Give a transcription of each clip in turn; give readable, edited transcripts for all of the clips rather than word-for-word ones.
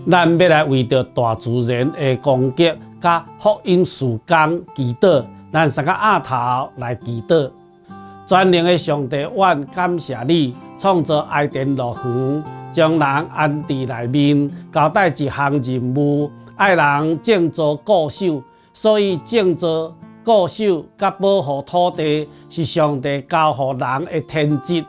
咱欲來為著大自然的攻擊佮福音事工祈禱，咱三个額頭來祈禱。全能的上帝，阮感謝你創造伊甸樂園，將人安置內面，交代一項任務，愛人種植固守。所以種植固守佮保護土地是上帝交予人的天職。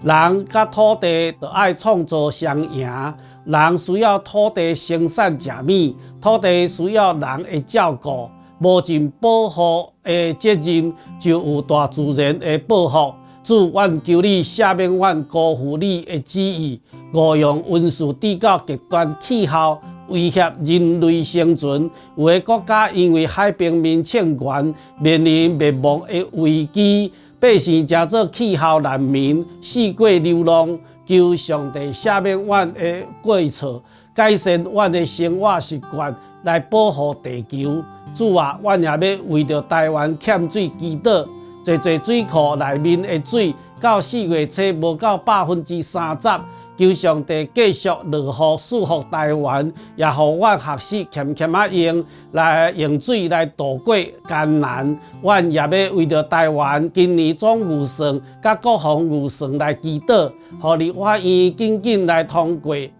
人佮土地著愛創造雙贏。人需要土地生產食物，土地需要人的照顧。無盡保護的責任，就有大自然的報復。主，阮求你赦免阮辜負你的旨意。五樣溫室至到極端氣候威脅人類生存，有的國家因為海平面升懸，面臨滅亡的危機，百姓成做氣候難民，四處流浪。求上帝赦免阮的過錯，改善阮的生活習慣，來保護地球。主啊，阮也欲為著台灣欠水祈禱，濟濟水庫內面的水到4月初無夠30%。求上帝繼續落雨賜福台灣，也予阮學識儉儉仔用來用水來度過艱難。阮也欲為著台灣今年總預算佮國防預算來祈禱，予立法院緊緊來通過，予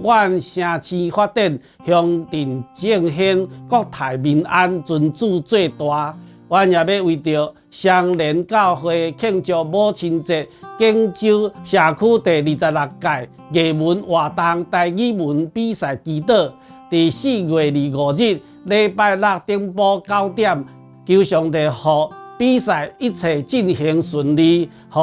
阮城市發展、鄉鎮振興、國泰民安，尊主做大。阮也欲為著雙連教會慶祝母親節，景州社區第26屆藝文活動台語文比賽祈禱，佇4月25日禮拜六頂晡9點，求上帝予比賽一切進行順利，予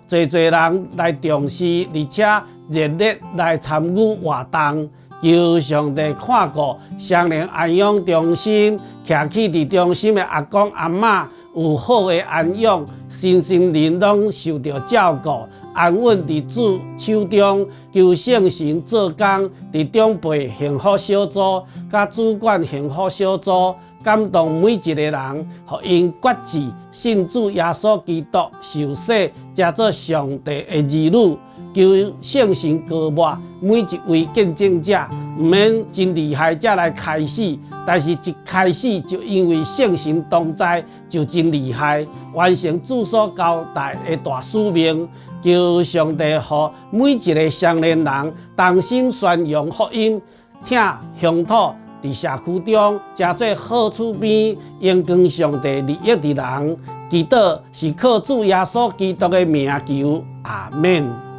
濟濟人來重視，而且熱烈來參與活動。求上帝看顧雙連安養中心，徛起佇中心的阿公阿嬤有好的安養，身心靈攏受著照顧，安穩佇主手中。求聖神做工，佇長輩幸福小組、佮主管幸福小組，感動每一个人，予𪜶決志信主耶穌基督，受洗，成做上帝的兒女。求聖神膏抹每一位見證者，毋免真厲害才來開始，但是一開始就因為聖神同在，就真厲害，完成主所交代的大使命。求上帝予每一个雙連人同心宣揚福音，疼鄉土，佇社區中成做好厝邊，榮光上帝利益的人。祈禱是靠主耶穌基督的名求，阿們。